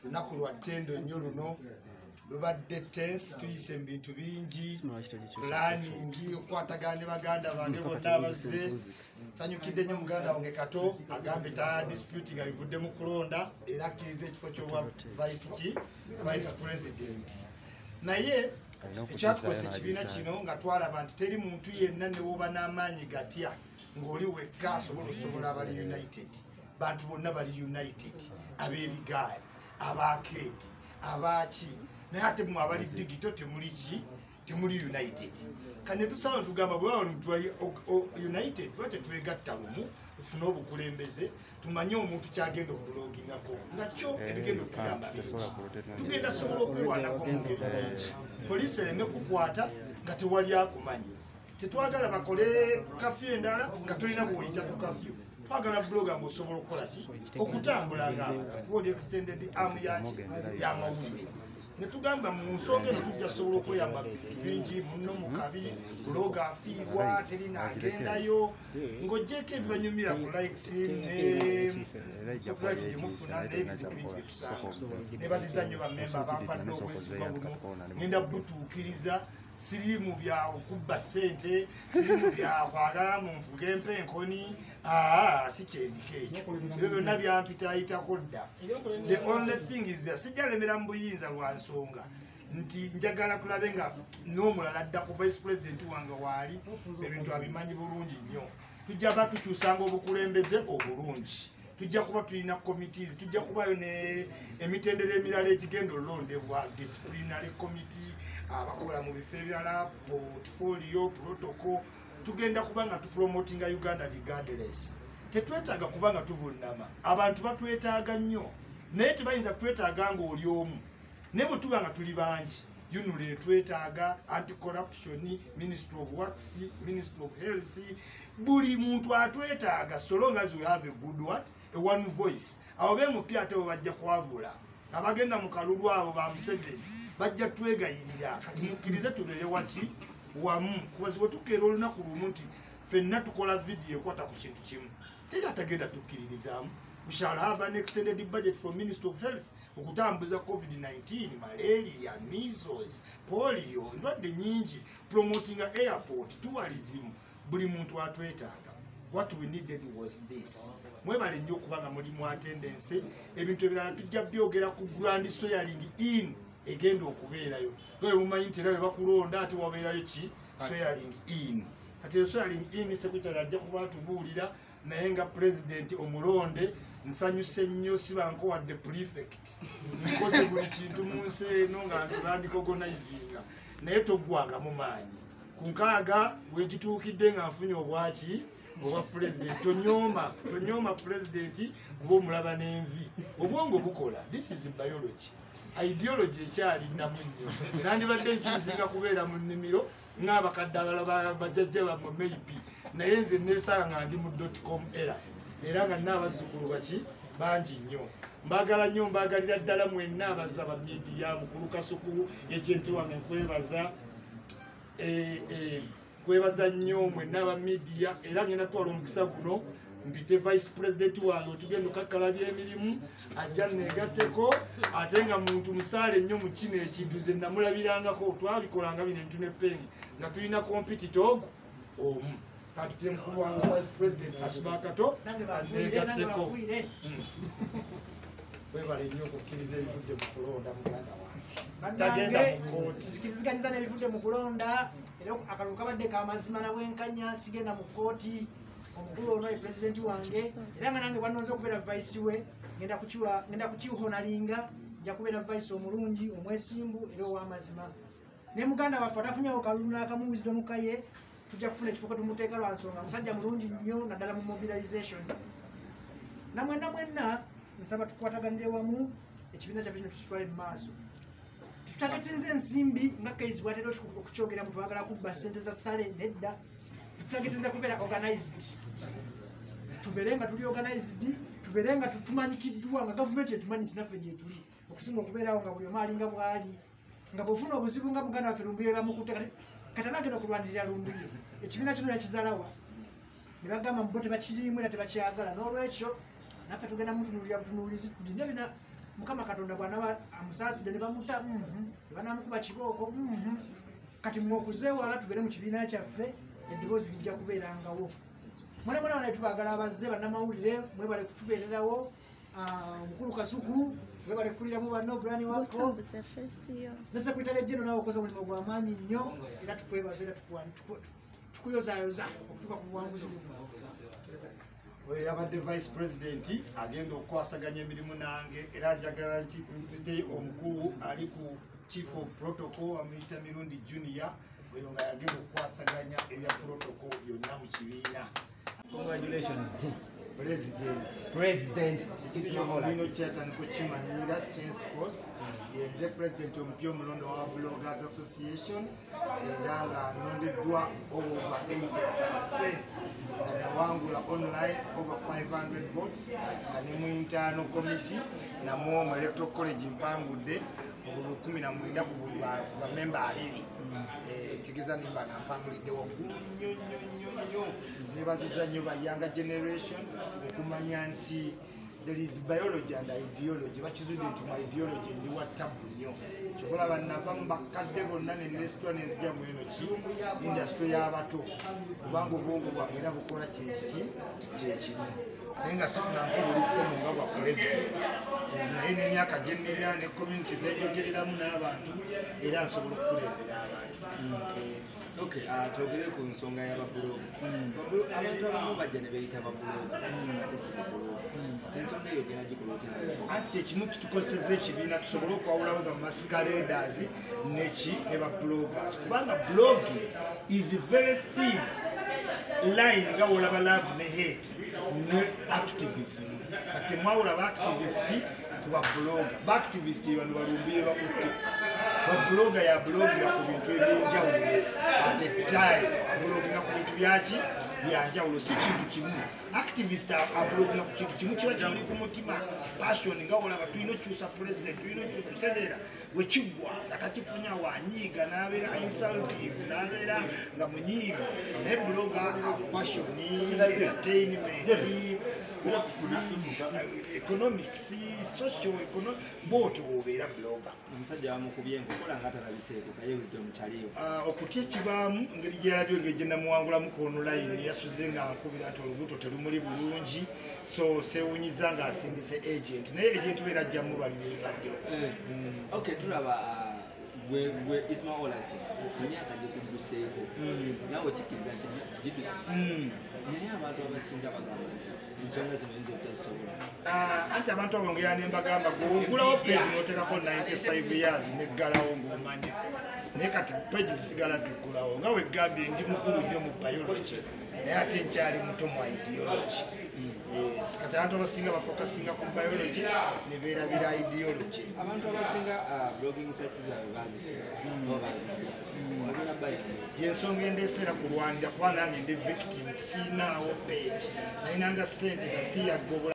Lunaku lwa ttendo nnyo luno, lubadde tense, tuyise mu bintu bingi, planning, okukwatagana ne baganda bange bonna abazze. Nsanyukidde nnyo muganda wange Kato agambe ta dispute nga bivudde mu kulonda, era akkiriza ekifo ky'obwa vice ki vice president. Naye ekyatukosa ekibiina kino nga twalaba nti teri muntu yenna ne woba n'amaanyi gatya ng'oli wekka asobola osobola abali united. Bantu bonna bali united, ab'ebigaali, abakeedi, abaaki, naye ate mwe abali digital temuli ki, temuli united. Kane tusaba tugamba bwe baba tuli united, tuba tetwegatta lumu tufune obukulembeze, tumanye omuntu kyagenda okublogingako nga kyo ebigenda okutuyamba bingi. Tugenda sobola okwerwanako mu ngeri nyingi, poliisi ereme kukwata nga tewali akumanyi. Tetwagala bakole curfew endala nga tolina bw'oyita ku curfew. Twagala blogger ng'osobola okukola ki, okutambula nga kuba oli extended arm yaki y'amawulire. Ne tugamba mu nsonga eno tujja sobola okweyamba bintu bingi muno mu kabi. Blogger afiirwa, terina agendayo ng'oggyeko ebibanyumira ku likes ne popularity gye mufuna n'ebizibu bingi bye tusanga. Nebaziza nnyo bammemba abampadde obwesigwa buno, ngenda butuukiriza. Siri mu bya kubba ssente, siri mu bya kwagala mu nfuga empa enkoni, aa si kyendiko ekyo, ebyo byonna byampitaayitako dda. The only thing is sijja lemera mu buyinza lwa nsonga nti njagala tulabe nga n'omulala adda ku vice president wange waali, ebintu abimanyi bulungi nnyo. Tujja ba tukyusanga obukulembeze obulungi, tujja kuba tulina committees, tujja kubayo ne emitendera emirala egigenda olondebwa, disciplinary committee, abakola mu bifo ebirala, portfolio, protocol. Tugenda kuba nga tupromotinga Uganda regardless. Tetwetaaga kuba nga tuvunama, abantu batwetaaga nnyo, naye tebayinza kutwetaaga ng'oli omu. Naye bwe tuba nga tuli bangi, UNRA etwetaaga, anti corruption, Ministry of Works, Ministry of Health, buli muntu atwetaaga, so long as we have a good what, a one voice. Abo bemupya ate bwe bajja kwavula abagenda mu kalulu, abo ba Museveni bajja twegayirira. Kati mukkirize tubeere waki wamu, kubazi bwe tukeera olunaku lumu nti ffenna tukola vidiyo ekwata ku kintu kimu, teri atagenda tukkiririzaamu. We shall have an extended budget from Ministry of Health okutambuza COVID-19, malaria, measles, polio, endwadde nyingi, promotinga airport, tourism. Buli muntu atwetaaga. What we needed was this. Mwebale nnyo okuba nga muli mu attendance. Ebintu ebirala tujja byogera ku grand swearing in egenda okubeerayo. Nga mumanyi nti era bwe bakulonda ate wabeerayo ki, swearing in. Kati eyo swearing in secretary ajja kuba atubuulira. Naye nga president omulonde nsanyuse nnyo, sibanko wadde prefect, nkoze buli kintu mu nsi eno nga ntibandikogonayizinga, naye toggwangamu maanyi. Ku 60 bwekituukidde nga nfunye obwaki, obwa president, tonyooma, tonyooma president, kuba omulaba n'envi, obwongo bukola. This is biology, ideology ekyali nnamu nnyo. Nandibadde nkyuzinga kubeera mu nnimiro ng'abakadde abalala, bajjajja bammwe maybe, naye nze nesanga nga ndi mu dotcom era, era nga nina abazzukulu baki bangi nnyo. Mbagala nnyo, mbagalira ddala mwenna abazza ba media. Mukulu Kasuku, agent wange, nkwebaza. Kwebaza nnyo mwenna aba media. Era ngenda twala omukisa guno mpite vice president wange otugenda okakkalabya emirimu, ajja negatteko, ate nga muntu musaale nnyo mu kino ekintu. Nze namulabirangako, twabikolanga bino ebintu nepenge nga tulina competitor ogwo omu. Katute mukulu wange vice president Ashibakato anegatteko. Webale nnyo okukkiriza ebivudde mu kulonda, muganda wange. Tagenda mu kooti. Nzikiriziganyiza n'ebivudde mu kulonda, era akalulu kabadde kamazima na bwenkanya. Sigenda mu kooti. Omukulu ono ye pulezidenti wange, era nga nange bwanonze okubeera vice we, ngenda kukihonalinga. Nja kubeera vice omulungi, omwesimbu era ow'amazima. Ne muganda waffe atafunyewo kalulu n'akamu, Wisdom Kaye, tujja kufuna ekifo kwe tumuteeka lwa nsonga musajja mulungi nnyo, naddala mu mobilization. Namwenna mwenna nsaba tukwataganire wamu, ekibiina kyaffe kino tukitwale mu maaso. Tetutagetinze ensimbi nga Kaizi bwatera okukyogera mu twagala kubba ssente za sale. Nedda, tetutagetinze kubeera organized, tubeere nga tuli organized, tubeere nga tumanyikiddwa, nga gavumenti etumanyi nti naffe gyetuli, okusinga okubeerawo nga buli omu alinga bw'ali, nga bw'ofuna obuzibu nga muganda waffe Lumbuye bamukutte. Kati kati anaagenda okulwanirira Lumbuye, ekibiina kino yakizaalawa ne bagamba mubo tebakiriimu era tebakyagala. N'olwekyo naffe tugenda mutunuulira butunuulizi, tulinde bina Mukama Katonda bw'anaaba amusaasidde ne bamuta, ne banamukuba kibooko, Kati mmwe okuzeewala tubeere mu kibiina kyaffe, eddoboozi lijja kubeerangawo. Mwena mwena banaye tubaagala abazze bannamawulire, mwebale kutubeererawo. Omukulu Kasuku, mwebale kukuliramu banno, Brian Wako. Ne Secretary General nawe okoze omulimu gw'amaanyi nnyo, era tukwebaza era tukuyozaayoza okutuuka ku buwanguzi buno. Oyo yabadde Vice President agenda okukwasaganya emirimu nange, era njagala nti nzije omukulu ali ku Chief of Protocol amuyita Mirundi Junior, oyo nga yagenda okukwasaganya ebya protocol byonna mu kibiina. Congratulations. President. President. Bino kyatandika okukimanyira henceforth. Yenze President omupya omulondo wa Bloggers Association, era nga nondeddwa over 80% nga nawangula online over 500 votes, nga ne mu internal committee namwo mu Electoral College mpangudde obululu 19 ku bamemba 2. Tegeeza nimba nga mpangulidde waggulu nnyo nnyo nnyo nnyo. Nebaziza nnyo ba younger generation okumanya nti there is biology and ideology. Bakizudde nti mu ideology ndi wa tabu nnyo. Kyobola bannava mu bakadde bonna ne neesitula ne nzija mu eno ki industry y'abato, kubanga obwongo bwange era bukola kyekiki kyekimu. Naye nga sifunanko buli ffomu nga bwa president, naye n'emyaka gye nnina ne community zenjogereramu n'abantu, era nsobola okukulembera abantu. Okay, twogere ku nsonga y'ababuloga. Abantu abamu bajja ne beeyita babuloga, ate si babuloga. Ensonga eyo ogenda gikola otya? Anti kyekimu kitukozesezza ekibiina tusobole okwawulawo ba masqueraders neki ne ba bloggers, kubanga blogging is very thin line nga wolaba love ne hate ne activism. Kati mwawula ba activist ku ba blogger. Ba activist bano balumbiye bakutte, ba blogger ya blogging ku bintu ebyenjawulo at a time, ablogging ku bintu byaki byanjawulo, si kintu kimu. Activist ablogging ku kintu kimu kiba kimuli ku mutima, passion, nga wolaba tulina okukyusa president, tulina okukyusa kitegeera bwe kiggwa nga takifunya wanyiiga n'abeera insultive n'abeera nga munyiivu. Naye blogger fashion, entertainment, sports, economics, social economic, bw'otyo bw'obeera blogger. Omusajja bamukubye enkokola nga talabiseeko, kaye Wisdom Kyaliwo. Okutya ekibaamu engeri gye yalabye engeri gye namuwangulamu ku online, yasuze nga nkubira nti olubuto terumuli bulungi, so seewunyiza ng'asindise agent, naye agent beera ajja mubalira ebibaddewo. Okay, tulaba gwe Isma Olaxess, emyaka gikudduseeko, naawe okikkiriza nti gidduse, naye abantu abasinga bagamba nti ensonga zino oyinza obutazisobola. Anti abantu abo ngera ne mbagamba gwe ogulawo page n'oteekako 95 years neggalawo ng'omanya, naye kati page zisigala ziggulawo. Nga wegambye ndi mukulu nnyo mu biology, naye ate nkyali muto mu ideology. Yes, kati abantu abasinga bafokasinga ku biology ne beerabira ideology. Abantu abasinga blogging sites zaabwe bazisiba oba bazijja, ogenda bayamba? Yensonga endeeseera kulwanira, kuba nange ndi victim, siinaawo page, nalinanga ssente nga siyagobola.